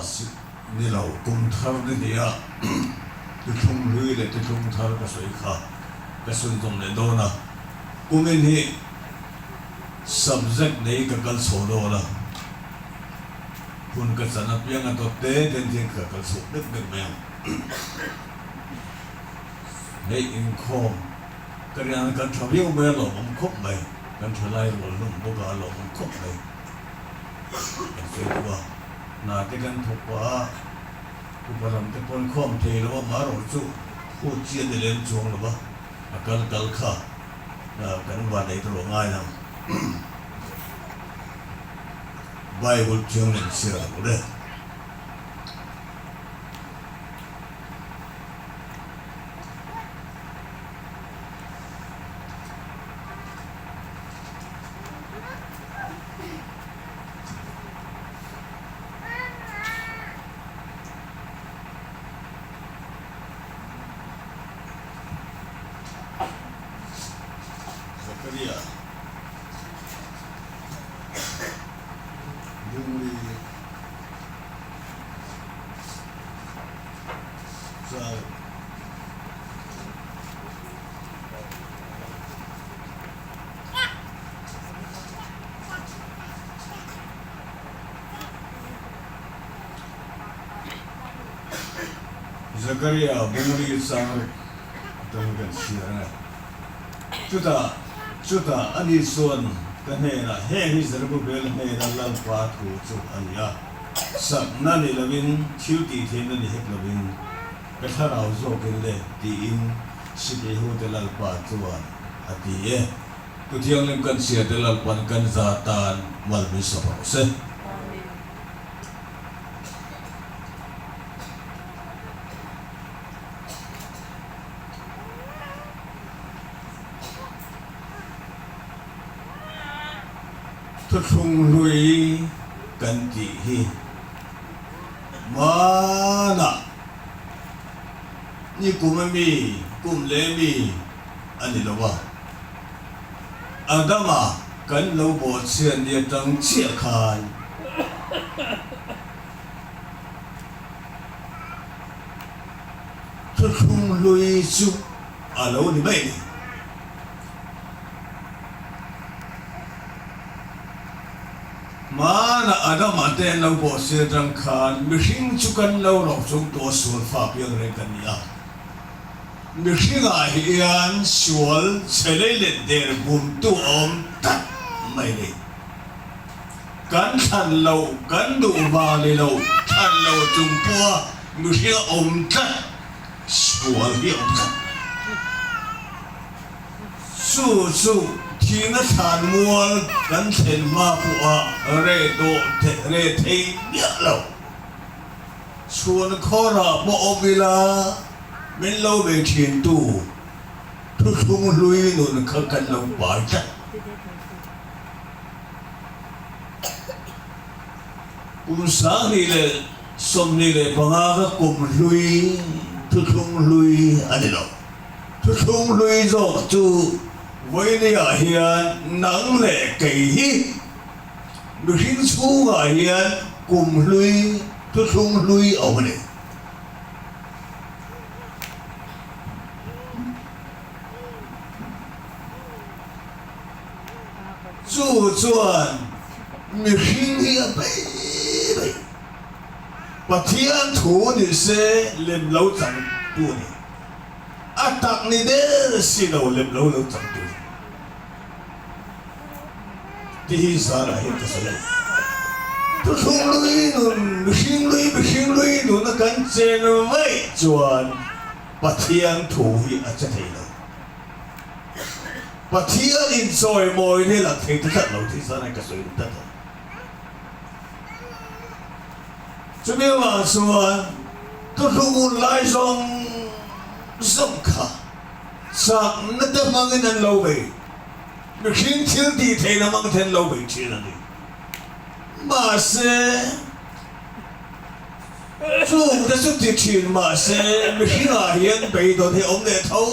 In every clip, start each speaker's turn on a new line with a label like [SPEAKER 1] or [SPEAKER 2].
[SPEAKER 1] Christmas ni lo, kum thar ni hnih a Thuthlung hlui leh Thuthlung thar ka sawi kha ka sunzawm leh dawn a. Kumin hi subject nei ka kal chho dawn a, hun ka chan apiang a dawt te ten hian ka kal chho bek bek mai ang. Hei inkhawm ka rian kan tha viau mai a lawmawm khawp mai, kan tha lai rual hlawm bawk a a lawmawm khawp mai. Kan sawi duh a, hna te kan thawk pah a, upa lam te pawn khawm thei lo a, marawh chu phut chi a ni lem chuang lo va, a kal kal kha kan van ei tur a ngai ang. Bible thiang lem chhiar ang le. Zakaria Bungri Chau. Zakaria Bungri chang atangin kan chhiar ang e. Chutah, chutah ani chuan ka hnenah, Heng hi Zerubbabel hnena Lalpa thu chu a ni a, sakna ni lovin, thil tih theihna ni hek lovin, ka thlarau zawkin le, tiin Sikehute Lalpa chuan a ti e. Pu Thianghlim kan chhiar te Lalpan kan za tan mal min sawp rawh se. Thuthlung hlui kan tih hi hmanah ni kum ami kum leh mi a ni lo a, Adama kan lo bawhchhiat ni atang chiah khan thuthlung hlui chu a lo ni mai a ni. Hmana Adama te an lo bawhchhiat atang khan mihring chu kan lo ro chung tawh a sual fa piang reng kan ni a. Mihringah hian sual chhe lei leh der bumtu a awm tlat mai ni. Kan thlan loh, kan duh vang ni lo, thlan lo chung pawha mihring a awm tlat, sual hi a awm tlat mai. Chu chu thihna thlan mual kan thlen hma pawha reh dawh reh thei miah lo. Chhun khawrah pawh awm ila min lo bei thintu thuthlung hlui nun kha kan lo pai tlat. Kum 2025 kha kum hlui thuthlung hlui a ni lo. Thuthlung hlui zawk chu vawinia hian nang leh kei hi Mihring chhungah hian kum hlui, thuthlung hlui a awm a ni. Chu chuan mihring hi a bei bei. Pathian thu ni se lem lo changtu a ni. A tak ni der si lo lem lo lo changtu a ni. Ti hi zan ah hian ka sawi a ni. Thuthlung lui nun, mihring lui, mihring lui nuna kan chen vaih chuan Pathian thu hi a che thei lo. Pathian inchawimawi hi lang thei ta tlat lo tih zan ah hian ka sawi tlat a ni. Chumi avang chuan thuthlung hun lai zawng zawng kha Chakna te hmangin an lo bei. Mihring thil tih theihna hmang te an lo bei thin a ni. Mahse, chung te chu ti thin mahse mihringah hian beidawn hi a awm leh tho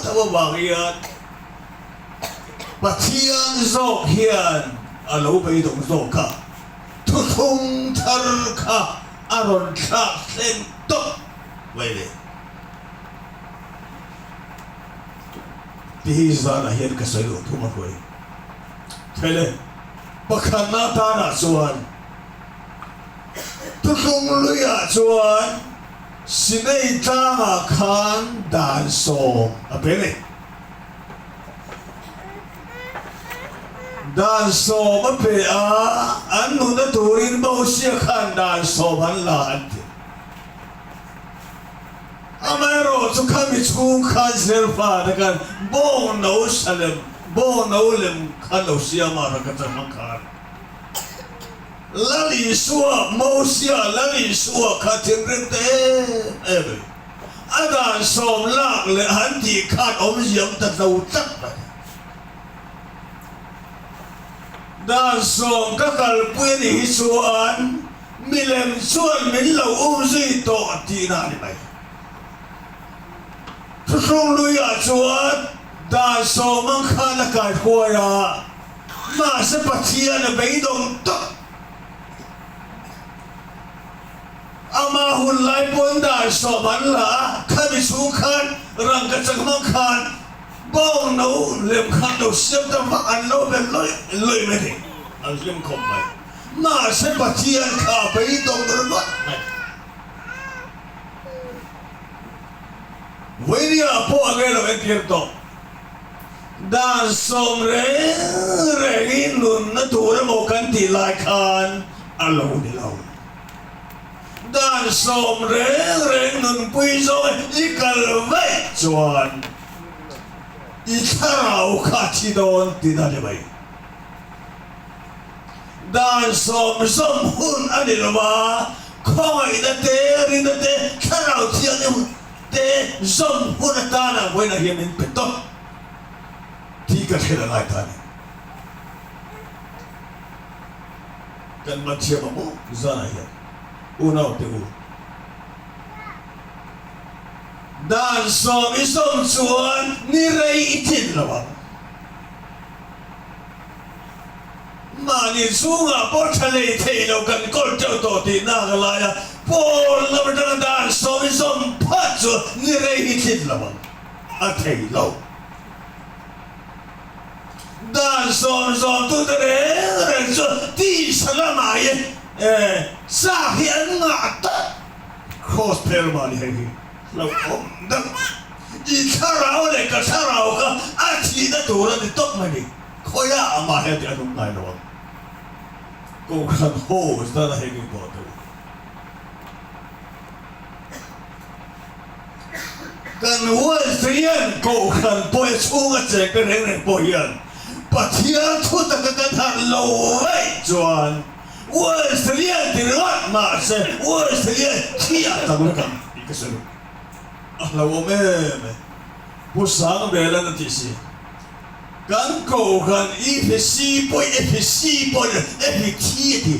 [SPEAKER 1] tho avang hian Pathian zawk hian a lo beidawng zawk a, thuthlung thar kha. a rawn thlak thleng tawp mai le. Ti hi zanah hian ka sawi duh thung a hruai thei le. Pakhatna tanah chuan Thuthlung luiah chuan Sinai tlangah khan dan sawm a pe ni. Dan sawm a pe a, an nunna turin Mosia khan dan sawm an la an ti. Amaherawh chu khami chhung khan Israel fate khan bawng no sa lem, bawng no lem khan lo siam a, rakachar hmang khan. Lal Isua, Mosia Lal Isua kha thinrim ta em em a ni. A dan sawm lak leh han tih khan awmziam ta tlo tlat mai. Dan sawm ka kalpui a nih hi chuan milem chuan min lo um zui tawh tihna a ni mai. Thuthlung luiah chuan dan sawm ang khan a kaihruai a. Mahse Pathian a beidawng tak. Ama hun lai pawn dan sawm an la a, khami chhung khan rangkachak hmang khan bawng no lem khan lo siam ta vak an lo be lawih lawih mai thei. An hlim khawp mai. Mahse Pathian kha a beidawng ringawt mai. Vawinia pawh a ngei lo entir tawh. Dan sawm reng rengin nunna tur emaw kan tih lai khan a lo ni lo. Dan sawm reng reng nunpui zawng i kal vaih chuan i thlarau kha thi dawn tih a ni mai. Dan sawm zawm hun a ni lo a, khawngaihna te, rinna te, thlarau thianghlim Te zawm hun atana vawiinah hian min pe tawp tih ka hriat a ngai ta a ni. Kan man thiam ang maw zanah hian unau te u. Dan sawm i zawm chuan ni rei i tlin lo ang. Mahni chhungah pawh tha lei thei lo kan kawl teuh tawh tih nak a lai a, pawl lam atanga dan sawi zawm phat chu ni rei hi thlin lo ang, a thei lo. Dan sawm zawmtute reng reng chu tisa lamah hi chak hi an ngah tak. Kraws phel mahni hei hi hlauhawm deuh. I thlarau leh ka thlarau kha a thihna tur a ni tawp mai ni. Khawiah amah hian tih a nung ngai lo ang. Kohhran ho zan a heng in tawh teh u. Kan Wesleyan kohhran pawh hi chhunga cheng te reng reng pawh hian Pathian thu taka kan harh lo vaih chuan Wesleyan ti ringawt mahse Wesleyan thiah tak vek ang tih ka sawi lo. A hlauhawm em e. Pu Sangbela'n a tih si. Kan kohhran i hre si pawh i hre si pawh i hre thi a ti.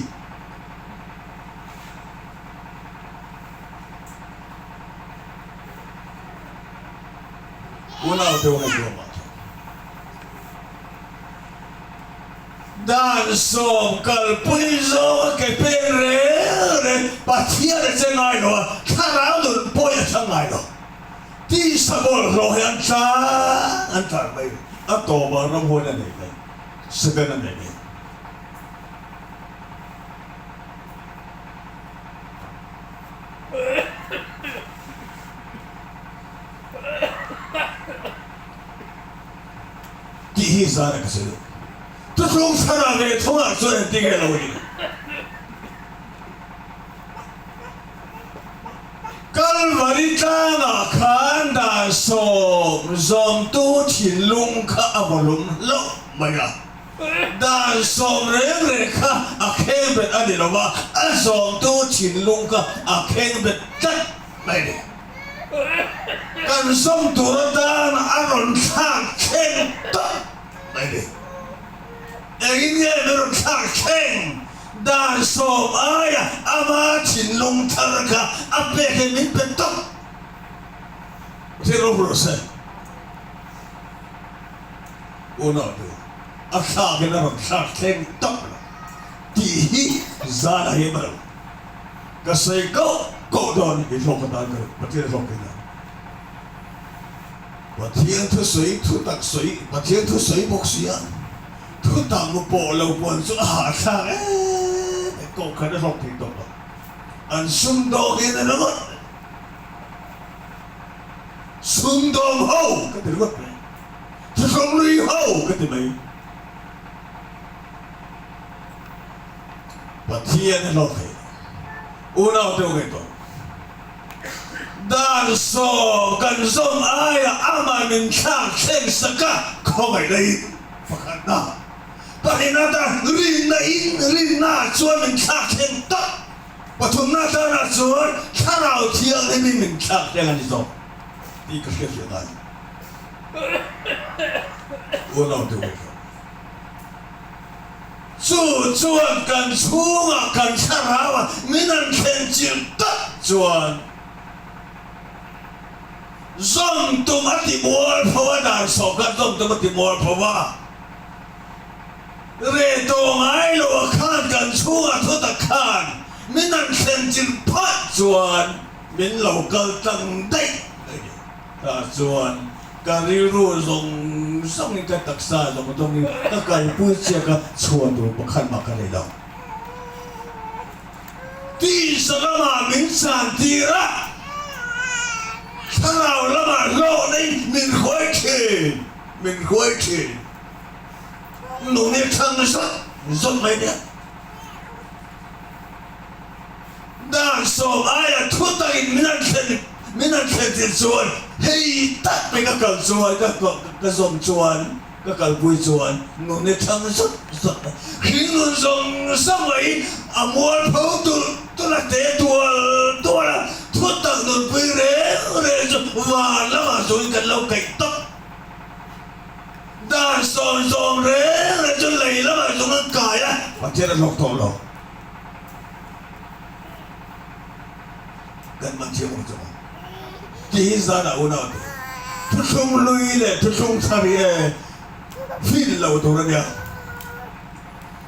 [SPEAKER 1] Unau te ngaihtuah mah thei. Dan sawm kalpui zawng a ke peng reng reng Pathian a che ngai lo a, thlarau nun pawh i a chhang ngai lo. Tisa bawlhhlawh hi an tlan an tlan mai a tawpah ramhuai a nei mai, Satan a nei mai. Tih hi zan a ka sawi duh. Thuthlung thlarau leh thungah chuan engtin nge lo ni? Kalvari tlangah khan dan sawm zawmtu thinlung kha a vawlum hlauh mai a. Dan sawm reng reng kha a kheng bet a ni lo va, a zawmtu thinlung kha a kheng bet tlat mai a ni. Kan zawm tur atan a rawn thlak thleng tawp mai a ni. Engin nge min rawn thlak thleng? Dan sawm aia ama thinlung thar kha a pek hi min pe tawp thil rawh rawh se. Unau te, a thlak in a rawn thlak thleng tawp lo tih hi zan a him a lo. Ka sawi koh koh dawn i hlawk atan ka Pathian a hlawk thei nan. Pathian thusawi thutak sawi Pathian thusawi bawk sia thutak pawh lo puan chu a hahthlak em em kohhran a hlawk thei tawp lo. An sumdawng hian a ringawt mai. Sumdawng ho ka ti ringawt mai. Thuthlung lui ho ka ti mai. Pathian a hlawk thei lo. Unau te u ngaihtuah. Dan sawm kan zawm aia amah min thlak thleng sak a, khawngaihna in pakhatna, pahnihna atan rinna in rinna chuan min thlak thleng tak, pathumna atanah chuan Thlarau Thianghlimin min thlak thleng a ni zawk tih ka hriatfiah ngai. Unau te u ngaihtuah. Chu chuan kan chhungah kan thlarauah min an thlen chilh tak chuan zawm tum a ti mualpho a, dan sawh khan zawm tum a ti mualpho a, reh tawh ngai lo a khan kan chhungah thutak khan min an thlen chilh phah chuan min lo kal tlang daih daih a ni. Tah chuan ka rilru zawng zawngin ka taksa zawng zawngin ka kalpui chiak a, chhuah tur pakhat mah ka nei lo. Tisa lamah min chan tir a, thlarau lamah hlawhna in min hruai thin, min hruai thin. Nung hi thang zawt zawt mai nia. Dan sawm aia thu takin min an thlen min an thlen tir chuan hei tak mai ka kal chuan ka ka zawm chuan ka kalpui chuan nun i thang zawt zawt mai. Hring nun zawng zawng mai a mualpho tulh tulh a te tual tual a, thu tak nunpui reng reng chu van lamah chuan kan lo kaih tawp. Dan sawm zawm reng reng chu lei lamah chuan an kai a. Pathian a hlawk tawh lo. Kan man thiam ang chu maw? Tih hi zanah unaute thuthlung hlui leh thuthlung thar hi e fin lo tur a nia.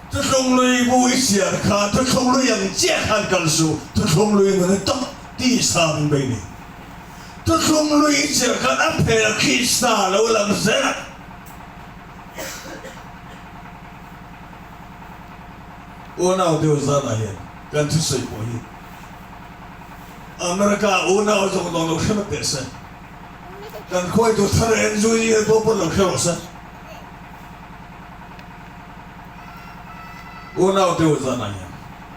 [SPEAKER 1] Thuthlung hlui bu i chhiar kha thuthlung hlui ang chiah khan kal suh, thuthlung hlui nun hi tawp tisa min bei ni. Thuthlung hlui i chhiar khan a phel Krista lo lang zel a. Unau deuh zanah hian kan thusawi pawh hi America unau zawng zawng lo hre vat teh se, kan khuaitu thar en zui zui pawh pawn lo hre rawh se. Unau deuh zanah hian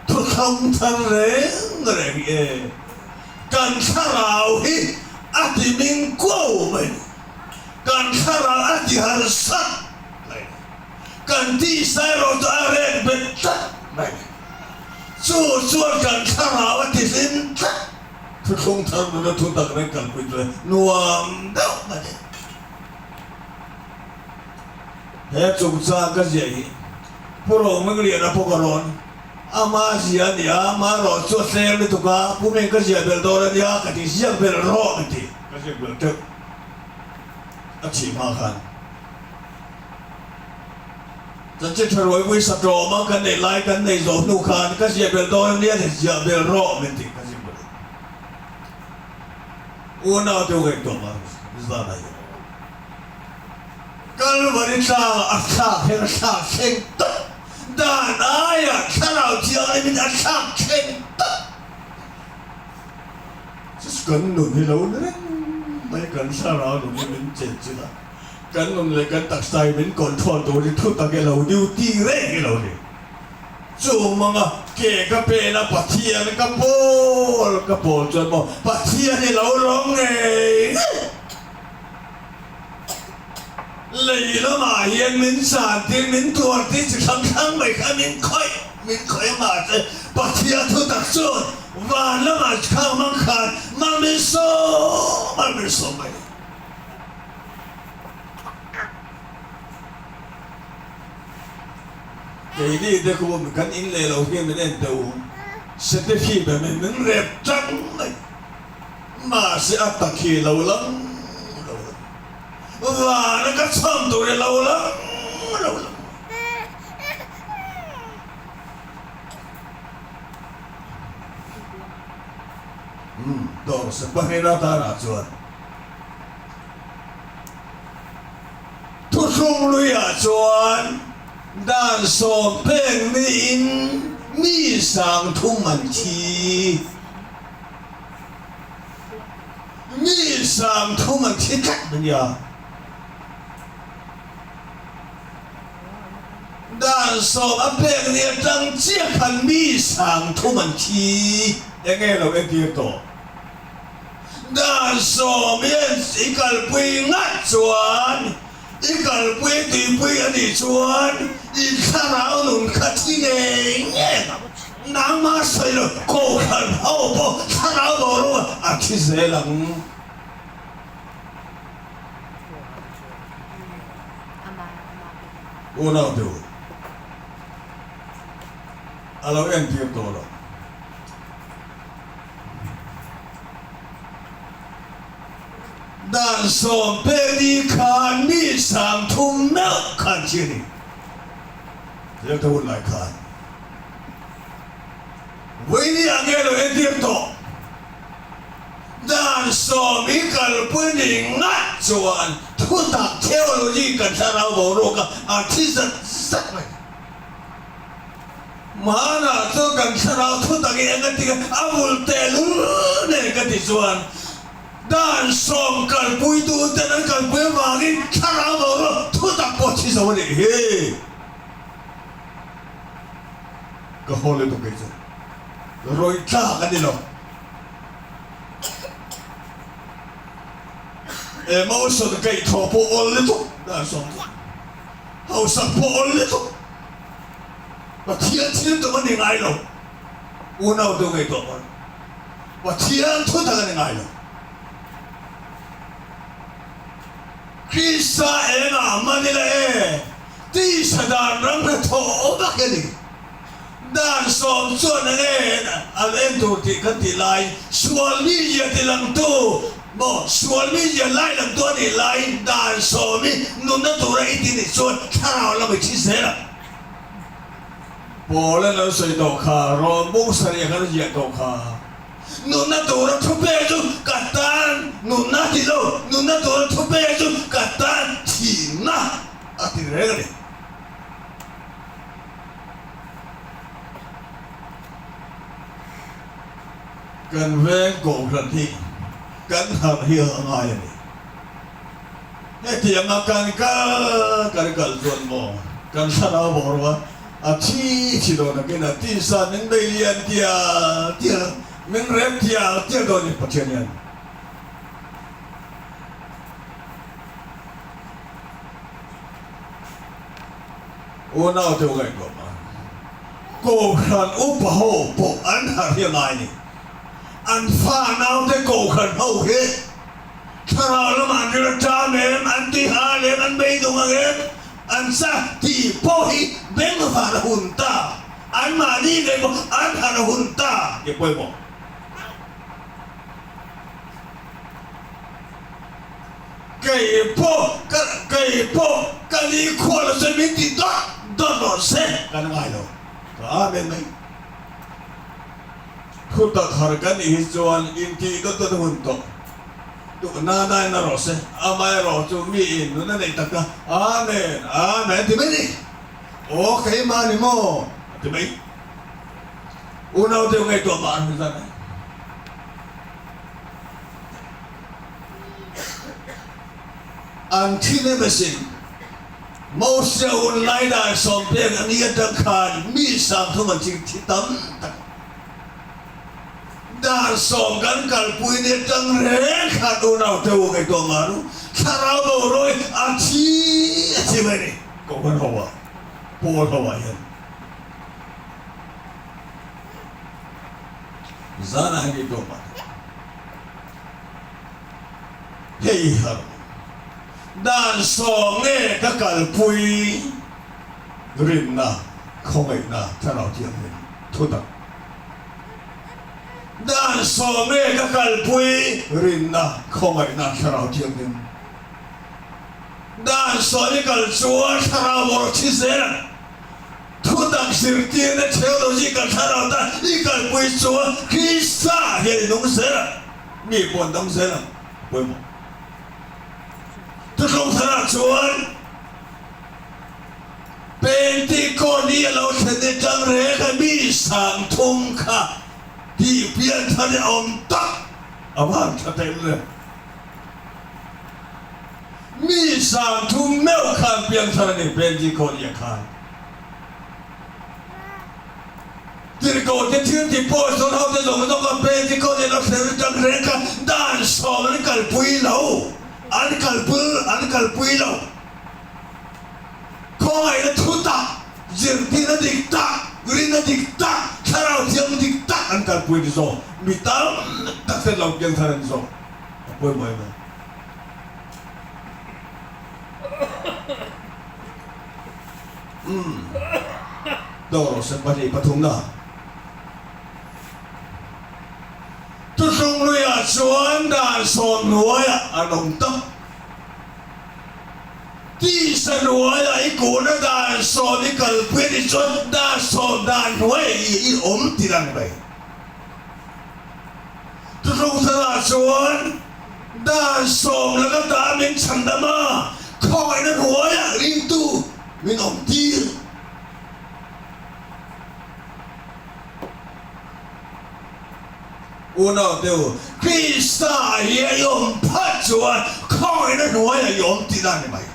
[SPEAKER 1] thuthlawng thar reng reng hi e, kan thlarau hi a ti ming kuau mai ni, kan thlarau a ti harsat mai ni. Kan tisa erawh chu a rek bet tlat mai. Chu chuan kan thlarau a ti hlim tlat. Thuthlung thar nuna thu tak reng kalpui chu nuam deuh mai ni. He chungchang ka ziah hi Pu Rohmingliana pawh ka rawn ama zia a ni a, amaherawh chu a tlem lutuk a, Pu Ming ka ziah belh dawn a nia ka ti ziak belh rawh min ti, ka ziak belh teuh a thih hma khan. Chanchin tha ruaipui sa tlawm a kan neih lai kan neih zawh hnu khan ka ziah belh dawn a nia ni ziah belh rawh min tih ka zing belh. Unau te u ngaihtuah mah zan a hian Kalvari tlangah a thlak hian a thlak thleng tak dan aiah thlarau thianghlim in a thlak thleng tak chu kan nun hi lo ni reng mai kan thlarau nun hi min chenchilh a. Kan nun leh kan taksa hi min control tur hi thu tak i lo duty reng i lo ni. Chu manga ke ka pen a Pathian ka pawl ka pawl chuan maw Pathian i lo lawm ngei ngei. Lei lamah hian min chan tir min tuar tir chi hrang hrang mai kha min khawih min khawih a mahse Pathian thu tak chuan van lamah khang mang khan mal min sawm mal min sawm mai. Keini te khu kan in leh lo hian min en teh u, sete fim em in min rep tang mai, mahse a tak hi lo lang lo lang, vana ka chham tur hi lo lang lo lang. Umm, dawr se pahnihna tanah chuan Thuthlung luiah chuan dan sawm pek niin mi 3000 an thi. Mi 3000 an thi tlat a nia. Dan sawm a pek ni atang chiah khan mi 3000 an thi. Enge lo entir tawh? Dan sawm hian i kalpui ngat chuan, i kalpui tuipui a nih chuan i thlarau nun kha thi ngei ngei ang. Nangmah sawi lo Kohhran ho pawh thlarau boruak a thi zel ang. Unau deuh a lo entir tawh lo. Dan sawm pek ni khan mi 30 meuh khan chi a ni. Delta hun lai khan Vawiini ah nge lo entir tawh? Dan sawm i kalpui ni ngat chuan thutak theology kan thlarau boruak a, a thi zat zat mai. Hmanah chuan kan thlarau thutak i eng a ti a, a vul tehlul nen ka ti chuan dan sawm kalpuitu ten an kalpui avangin thlarau boruak thutak pawh thi zo a nih hi. Ka haw lutuk kei chu rawih tlak a ni lo. Emotion kaihthawh pawh awl lutuk dan sawm chu hausak pawh awl lutuk. Pathian thil tum a ni ngai lo. Unau deuh ngei tawh pawn Pathian thu tak a ni ngai lo. Krista engah man ila e, tisa dan ram hnathawh awm a ni. Dan sawm chuan a nge an en tur tih kan tih laiin sual mizia ti langtu maw sual mizia lai langtu a nih laiin dan sawm hi nunna tura i ti nih chuan thlarau lam i thi zel ang. Paul an lo sawi tawh kha, rawn bung sarih khan a ziah tawh kha. Nunna tura thu pe chu ka tan nunna ti lo, nunna tura thu pe chu ka tan thihna a ti reng a ni. Kan veng kohhran hi kan harh hi a ngai a ni. Hetianga kan kal kan kal chuan maw kan thlarau boruak a thi thi dawn akin a tisa min bei lian tial tial a, min rem tial tial dawn a ni Pathian hian. Unau te u ngaihtuah mah Kohhran upa ho pawh an harh hi a ngai a ni. An fa naute Kohhran ho hi Thlarau lamah an rilru ṭam em, an tui hal em, an beidawng ang em, an sa tih pawh hi bengvar a hun ta, anmahni ngei pawh an harh a hun ta tih pawimawh. Kei pawh ka kei pawh ka nikhua lo chuan min ti dawt dawt rawh se kan ngai lo, ka amen mai. Thutak har kan nih hi chuan intih dawt dawt a hun tawh. Duh na na in a rawh se, amaherawh chu mi in nun a neih tak a, Amen, Amen a ti mai ni. Aw keimah ni maw? a ti mai. Unau deuh ngaihtuah mah an zan a. An thi nem asin. Mosia hun lai dan sawmpek a ni atang khan mi 30 an thi tam tak. Dar sawm kan kalpui ni atang reng khan unau te u ngaihtuah mah ru, thlarau boruai a thi a thi mai ni. Kohhran ho ah, pawl ho ah hian zan ah hian ngaihtuah mah teh. Hei har dan sawm nge ka kalpui rinna, khawngaihna, thlarau thianghlim, thutak. Dan sawm nge ka kalpui rinna, khawngaihna, thlarau thianghlim. Dan sawm i kal chuan thlarau bawr thi zel ang. Thutak zirtirna theology kan thlarau tan i kalpui chuan Krista hian i nung zel ang, mi pawh an dam zel ang, a pawimawh. Thuthlung tharah chuan Pentikawt ni a lo thlen atang reng a mi 3000 kha tih pian thar i awm tak a van tha ta em le? Mi 3000 meuh khan piangthar a ni Pentikawt ni ah khan. Tirhkohte thil ti pawh sawn hote zawng zawng a Pentikawt ni a lo thlen atang reng kha dan sawm an kalpui lo, an kalpul an kalpui lo. Khawngaihna thu tak, zirtirna dik tak, rinna dik tak, thlarau thiang dik tak an kalpui ni zawk. Mi tam tak ten lo piang thar an ni zawk. A pawimawh em em. Umm. Tawk rawh se pahnih pathumna. Thuthlung luiah chuan dan sawm hnuaiah an awm tak. Tisa hnuaiah i kuhna dan sawm i kalpui a nih chuan dan sawm dan hnuaiah i i awm ti lang mai. Thuthlungtharah chuan dan sawm laka ta min chhandam a, khawngaihna hnuaiah ringtu min awm tir. Unau deuh, Krista hi a i awm phat chuan khawngaihna hnuaiah i awm tihna a ni mai.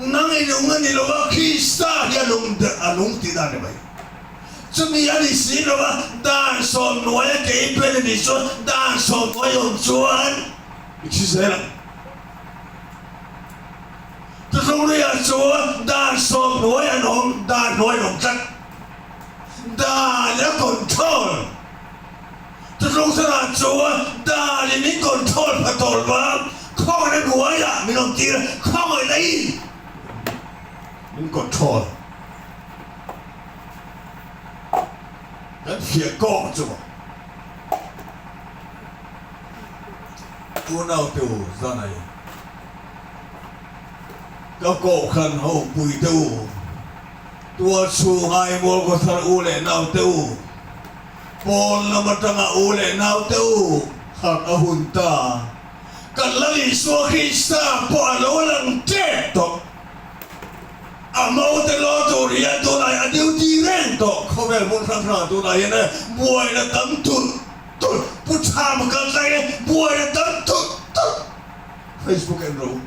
[SPEAKER 1] Nang i nung a ni lo a, Krista hi a nung a nung tihna a ni mai. Chumi a ni si lo a, dan sawm hnuaia ke i pen a nih chuan dan sawm hnuai i awm chuan i thi zel ang. Thuthlungluiah chuan dan sawm hnuai an awm, dan hnuai an awm tlat. Dan a control. Thuthlungtharah chuan dan in min control pha tawh lo a, khawngaihna hnuaiah min awm tir a, khawngaihna in min control. Kan fiah kawng chu maw? Unaute u zanai ka kohhran ho puite u. Tual chhung Aimawl khawthar u leh naute u, pawn lam atanga u leh naute u harh a hun ta. Kan Lal Isua Krista pawh a lo lang tep tawh. A mote law tur hian tunah a duty reng tawh. Khawvel hmun hrang hrangah tunah hian buaina tam tulh tulh, Pu Chhama kal tlai e, buaina tam tulh tulh. Facebook en rawh u.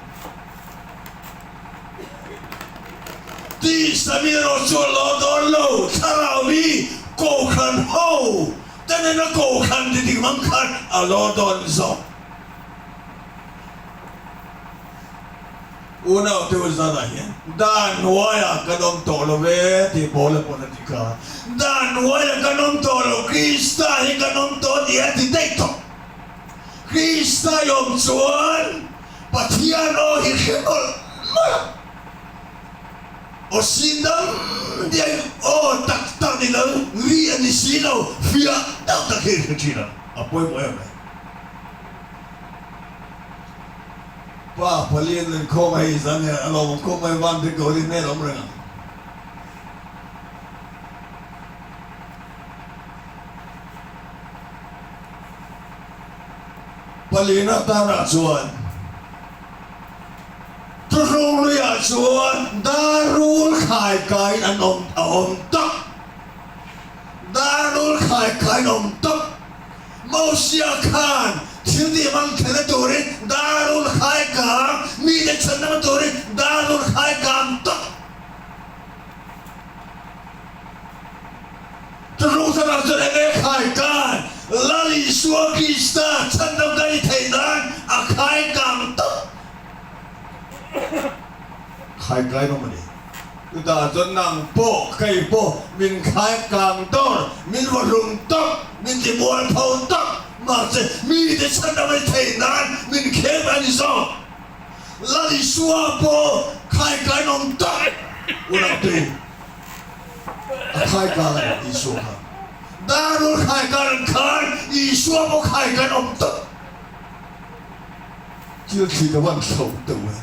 [SPEAKER 1] Tisa mi erawh chu a lo dawn lo, thlarau mi Kohhran ho te nena Kohhran ti dik mang khan a lo dawn zawk. Unau te u zanah hian dan hnuaiah kan awm tawh lo ve tih Paula pawn a ti kha. Dan hnuaiah kan awm tawh lo, Krista hi kan awm tawh tih a ti daih tawh. Krista i awm chuan Pathian aw hi hre mawlh mawlh a, aw sin dam diai aw tak tak ni lo, ri a ni si lo, fiah tak tak hi hre thin a, a pawimawh em mai. Pa Palian an khawm a hei zan hian a lawmawm khawp mai, van ri ko ri hmel a awm reng ang. Palina tanah chuan Thuthlungluiah chuan Darul khai kaiin an awm a awm tak. Darul khai kaiin awm tak. Mosia khan thil tih hmang thlenna turin Darul khai kang, mite chhanna turin Darul khai kang tak. Thuthlungtharah chuan eng nge khai kan? Lal Isua Krista chhandam kan i theih nan a khai kang tawp. Khai kai nawm a ni. Chutah chuan nang pawh, kei pawh min khai kang dawr, min vawhlum tawp, min ti mualpho tawp. Mahse, mite chhandam an i theih nan min khem a ni zawk. Lal Isua pawh khai kai nawm tawp. Unautu. A khai kar Isua kha. Darul khai kar an khan Isua pawh khai kan awm tawp. Thil thli ka van thlo deuh e.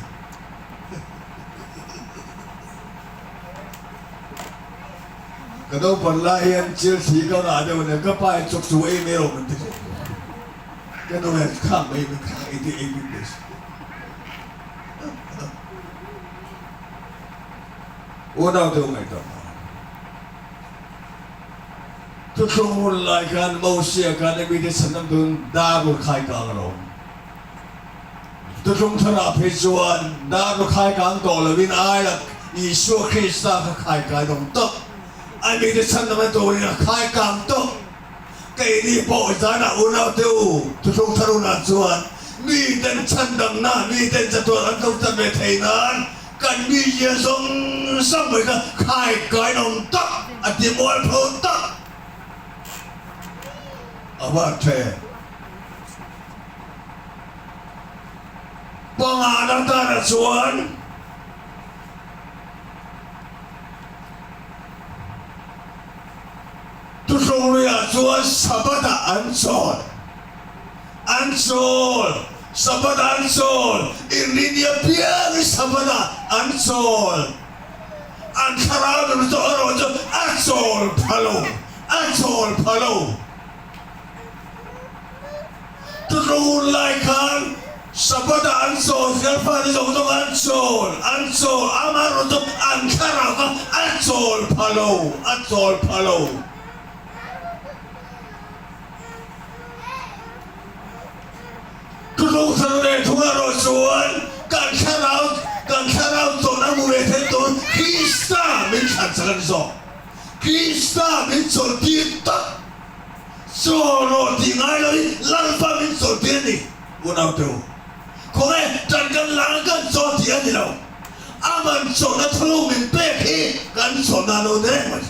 [SPEAKER 1] Ka naupan lai hian thil thli ka ngah deuh nen ka pa in chawk chu ei mai rawh min ti thin. Ka nu hian khak mai min khak ei tih ei bik leh si. Unau te u ngaihtuah hma. Thuthlung hun lai khan Mosia khan a mite chhandam tun dar rukhai kang a rawm. Thuthlung tharah phei chuan dar rukhai kang tawh loin aia Isua Krista kha khai kai dawng tawp. A mite chhandamna turin a khai kang tawp. Keini pawh zanah unaute u thuthlung thar hunah chuan miten chhandamna, miten chatuan an lo chan ve thei nan kan mizia zawng zawng mai kha khai kain awm tak a ti mualpho tak a var the. Pangana tana chuan. Thuhrungluiah chuan Sabbath-ah an chawl. An chawl. Sabbath-ah an chawl. Inrini apiangin Sabbath-ah an chawl. An thlarau nun chu erawh chu a chawl pha lo. A chawl pha lo. Thutlung lai khan Sabbath-ah an chawl, Fialfa te zawng zawng an chawl, an chawl, amaherawhchu chu an thlarau kha a chawl pha lo, a chawl pha lo. Thutlung thar leh thung erawh chuan kan thlarau, kan thlarau chawlhna hmu ve thei tur Krista min thlan chak a ni zawk. Krista min chawlhtir tak. Chaw rawh tih ngai loin Lalpa min chawlhtir a ni, unaute u. Khawnge tan kan lang a kan chaw tih a ni lo. Aman chawlhna thuruk min pek hi kan chawlhna a lo ni reng mai.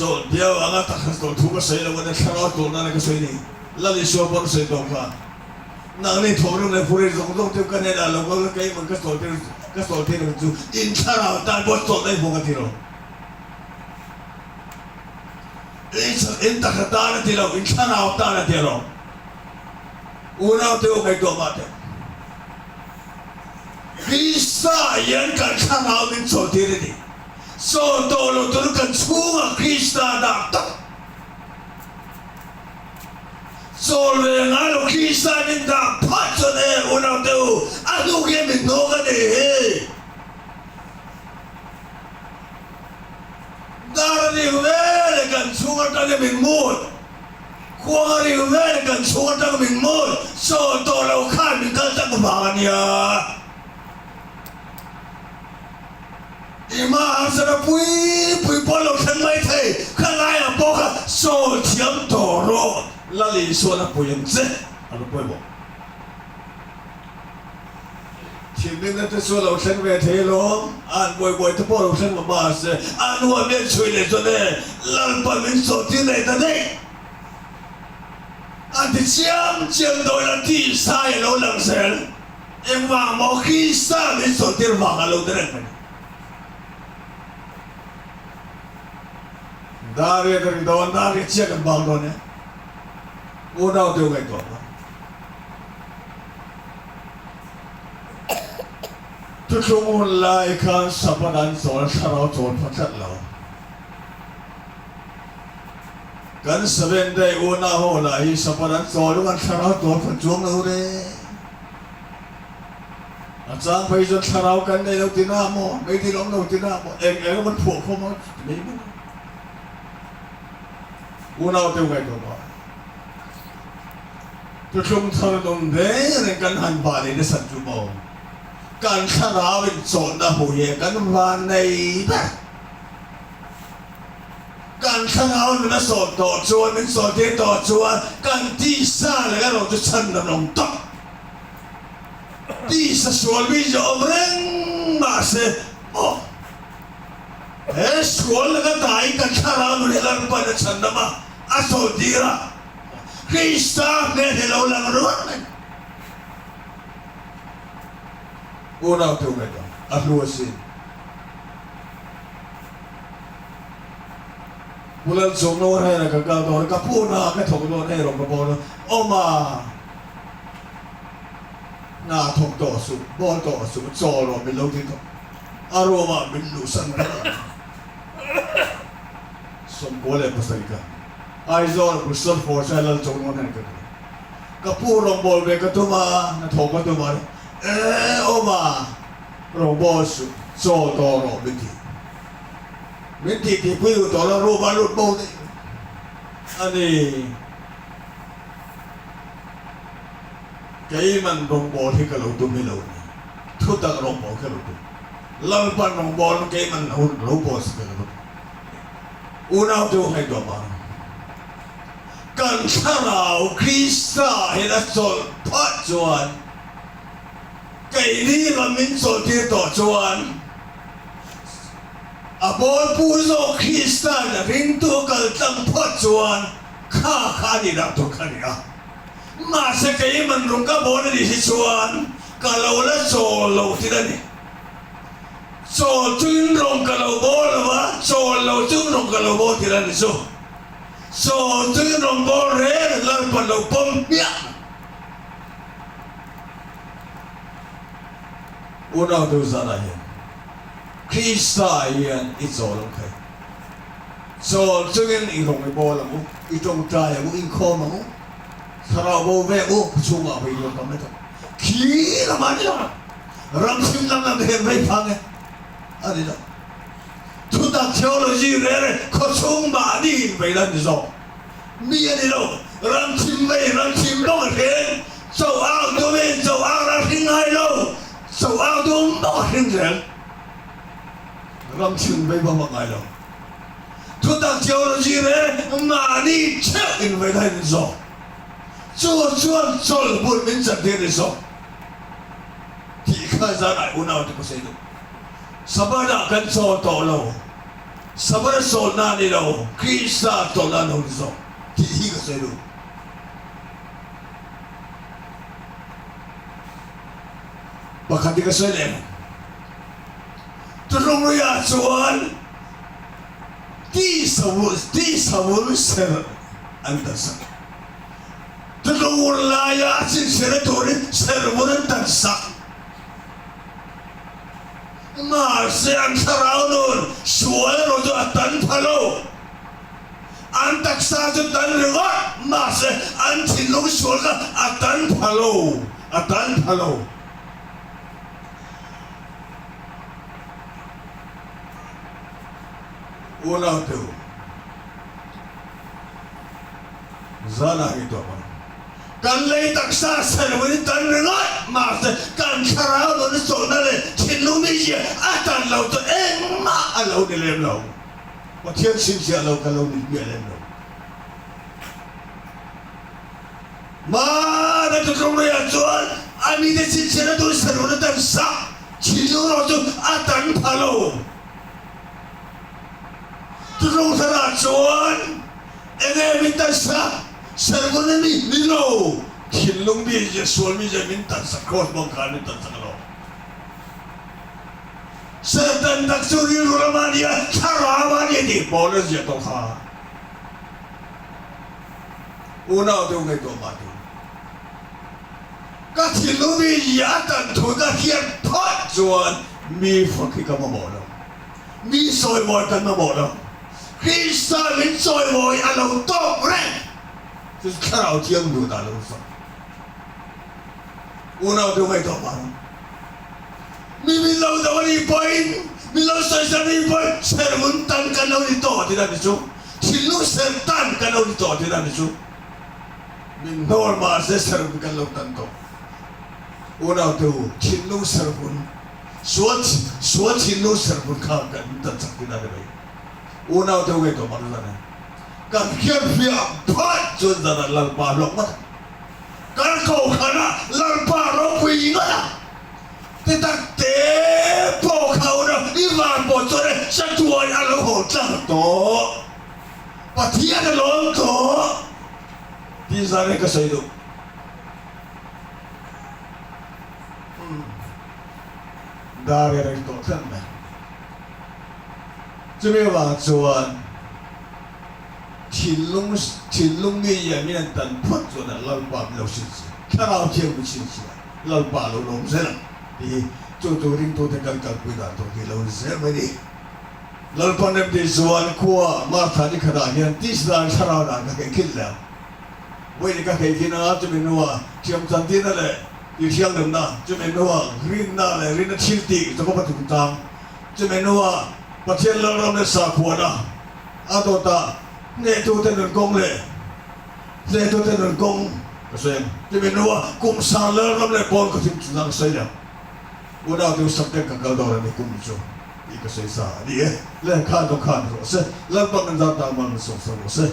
[SPEAKER 1] Chawlh biau anga taksa chawlh thu ka sawi lo a nia, thlarau chawlh nana ka sawi ni. Lal Isua pawn a sawi tawh kha. Nangni thawkrim leh fur zawng zawng chu ka hnenah lo kal la, keiman ka chawlhtir ka chawlhtir ang chu in thlarau tan pawh chawlhna i hmu ka ti lo. In taksa tan a ti lo, in thlarau tan a ti alawm. Unau te u ngaihtuah mah teh. Krista hian kan thlarau min chawlhtir a ni. Chawl tawh lo tur kan chhungah Krista dah tak. Chawl ve ngai lo Krista min dah phat chuan e unau te u, a hnuk hian min hnawk a ni hi. Dar a ring veleh kan chhung atangin min mut, khuang a ring veleh kan chhung atang min mut, chawl tawh lo khan min kal tak vang a nia. I hma harsatna pui pui pawh lo thleng mai thei, kha laiah pawh kha chawl thiam tawh rawh, Lal Isuan a pui ang che a lo pawimawh. Thinrimna te chu a lo thleng ve thei alawm, an buai buai te pawh a lo thleng lo mahse an huam hian chhui leh chuan e Lalpa min chawhtir leh ta daih a ti chiam chiam dawn a tih sai a lo lang zel, engvang maw Krista min chawhtir vang a lo ti reng mai. Dariat a ri dawn, Dariat chiah kan bang dawn e, unau te u ngaihtuah hma. Thuthlung hun lai khan Sabbath an chawl thlarau chawl pha tlat lo. Kan Seventh Day unau ho lah hi Sabbath an chawl lung an thlarau chawl pha chuang lo re. A chang phei chuan thlarau kan nei lo ti na maw, meidil awm lo ti na maw, eng eng emaw an phuah khawm a ti mai mai. Unau te ngaihtuah pah. Thuthlung thar nun reng reng kan han bah leh nasat chu maw? Kan thlarau in chawlhna hmuh hi kan van nei ber. Kan thlarau nun a sawt tawh chuan, min sawttir tawh chuan kan tisa leh erawh chu chhan dan awm tawp. Tisa sual mi chu awm reng mahse maw? He sual laka daiin kan thlarau nun hi Lalpa'n a chhandam a, a sawttir a. Krista hmel hi lo lang ruat mai. Unau teu ngaihtuah a hlu asin. Pu Lalchungno hnenah ka kal dawn a, ka pu hna ka thawk dawn hei rawn ka bawl a, awm a, hna thawk tawh suh, bawl tawh suh, chaw rawh min lo ti tawh, a room ah min luhsan daih a, 97 ka. Aizawl Bristol Force-a lal chawk nawn hian ka ti. Ka pu rawngbâwl ve ka tum a, hnathawh ka tum a, E awma, rawngbâwl suh, chaw tawh rawh min ti. Min tih tihpui duh tawh lo, room-ah lut bo daih a ni. Keiman rawngbâwl hi ka lo tum hi lo ni. Thutak rawngbâwl kha lo tum. Lalpan rawngbâwl keiman lo bawl sak ka lo tum. Unau te u ngaihtuah vang. Kan thlarau Krista hian a chawlh phah chuan, keini ram min chawlhtir tawh chuan, a bawlpu zawk Krista'n a ringtu a kal tlang phawt chuan kha kha a nih dah tur kha a ni a. Mahse keiman rawng ka bawn a nih hi chuan ka lo la chawl lo tir a ni. Chawl chungin rawng ka lo bawl lo va, chawl lo chung rawng ka lo bawl thil a ni chu. Chawl chungin rawng bawl reng Lalpa lo pawm hmiah. Unau deuh zanah hian Krista hian i chawl ang khai. Chawl chungin i rawng i bawl ang u, i tawngtai ang u, inkhawm ang u, thlarau bo ve ang u, chhungah vei dawn tam mai tak. Khi lamah ni lo. Ram thim dang lam her vei phang e a ni lo. Thutak theology rel e khawchhung mahni in vei la ni zawk mi a ni lo. Ram thim vei ram thim bawk a hren cho au dum in cho au ral hring ngai lo cho au dum bawk a hring zel. Ram thim vei bawk a ngai lo. Thutak theology rel mahni theuh in vei la ni zawk. Chu chuan chawlhbun min chantir ni zawk. Tih kha zanah unaute ka sawi duh. Sabbath-ah kan chawl tawh lo. Sabbath-a chawlhna a ni lo, Krista chawlhna a lo ni zawk tih hi ka sawi duh. Pakhat hi ka sawi leh ang. Thuthlungluiah chuan tisa serh an kalsak. Thuthlung laia a chhinchhiahna turin servun an tan sak. Mahse an thlarau nun sual erawh chu a tan pha lo. An taksa chu tan ringawt, mahse an thinlung sual kha a tan pha lo, a tan pha lo. Unaute u. Zanah hi tuah ang. Kan lei taksa servun hi tan ringawt mahse kan thlarau nun hi chawlhna leh thinlung mizia a tan lo chu engmah a lo ni lem lo. Pathian chhinchhiah lo kan lo ni hmiah lem lo. Mahna thutlung ruiah chuan a mite chhinchhiahna tur servun a tan sak thinlung erawh chu a tan pha lo. Thutlung thlarah chuan Enge min tansak? Sermon a ni ni lo. Thinlung mi zia, sual mi zia min tansak, Kraws bawng khan min tansak alawm. Sertan tak chu rilru lamah a ni a, thlarau a ni a tih pawl a ziah tawh kha. Unau te u ngaihtuah mah tur. Ka thinlung mi zia a tan thu ka hriat phawt chuan mi fak hi ka mamawh lo. Mi sawimawi kan mamawh lo. Krista min chawimawi a lo tawk reng chu Thlarau Thiang lut ah lo zawk. Unau te ngaihtuah vang. Mi min lo do a nih pawhin, min lo sawisel a nih pawhin serhmun tan kan lo ni tawh tih a ni chu. Thinlung serh tan kan lo ni tawh tih a ni chu. Min hnawl mahse serhmun kan lo tan tawh. Unau te u, thinlung serhmun, sual sual thinlung serhmun kha kan tan chak tih a ni mai. Unau te ngei tawh mak zan e. Kan hianfiah phat chuan zan ah Lalpa hlawk ngawt a. Kan kohhran ah Lalpa ropui ngawt a. Ti tak te pawh kha unau i van pawh chuan e chatuan a lo haw tlang tawh. Pathian a lawm tawh tih zan e ka sawi duh. Dar e reng tawh tlat mai. Chumi avang chuan thinlung thinlung mi hian min an tan phawt chuan a Lalpa min lo chhinchhiah, Thlarau Thiang min chhinchhiah, Lalpa a lo lawm zel ang tih hi chu chu ringtute kan kalpui dan tur hi lo ni zel mai ni. Lalpan remti chuan khua Martha ni khatah hian tisa dan thlarau dan ka kehkhin leh ang. Vawiin ka kehkhin a, chumi hnuah thiamchantirna leh tihthianghlimna, chumi hnuah rinna leh rinna thil tih Jakoba chungchang, chumi hnuah Pathian Lalram leh sakhuana a dawtah hnehtute nun kawng leh hnehtute nun kawng ka sawi ang. Chumi hnuah kum sang Lalram leh pawn ka thim chungchang ka sawi leh ang. Unau te sak ten ka kal dawn a ni kum chu tih ka sawi sa a ni e. Le khan dawng khan rawh se, Lalpa kan zar ta mal min sawm sak rawh se.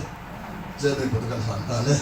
[SPEAKER 1] Chairman pawh te kan hlan nghal e.